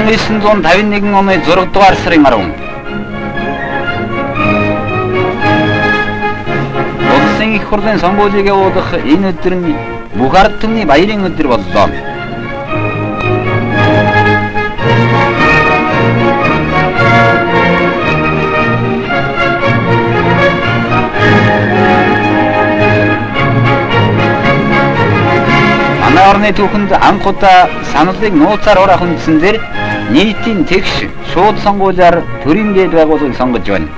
1951 оны 6 дугаар сарын 10. Улсын их хурлын сонгуулийг явуулах энэ өдөр нь бүх ард түмний баярын өдөр боллоо. Манай орны түүхэнд анх удаа саналыг нууцаар хураах үндсэн дээр нийтийн тэгш шууд сонгуулиар төрийн дээд байгууллагыг сонгож байна.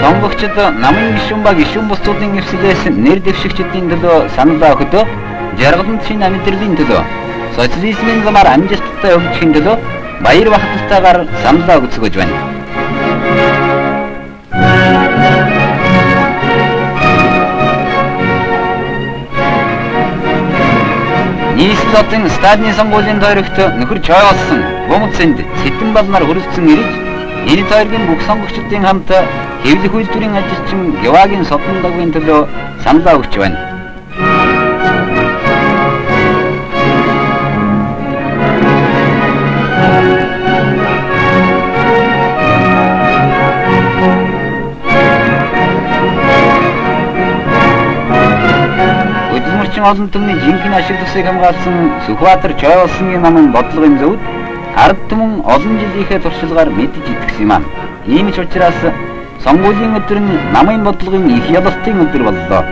Сонгогчид намын гишүүн ба гишүүн бусдуудын эвслээс нэр дэвшигчдийн төлөө саналаа өгөхдөө жаргалант шинэ амьдралын төлөө социализмын замаар амжилттай хөгжихийн төлөө баяр бахархалтайгаар саналаа өгцгөөж байна. Нийслэл хотын стадны сонгуулийн тойрогт нөхөр чой болсон Бумцэнд сэтэн балнаар хүрэлцэн ирж энэ тойргийн бүх сонгогчдын хамт хэвлэх үйлдвэрийн ажилчин Гевагийн содон дагвын төлөө саналаа өгч байна. Хөдөлмөрчин олон түмний жинхэнэ ашиг тусыг хамгаалсан Сүхбаатар Чойболсонгийн намын бодлогын зөвд ард түмэн олон жилийнхээ туршилгаар мэдэж итгэсэн юм аа. Ийм ч учраас сонгуулийн өдөр нь намын бодлогын их ялалтын өдөр боллоо.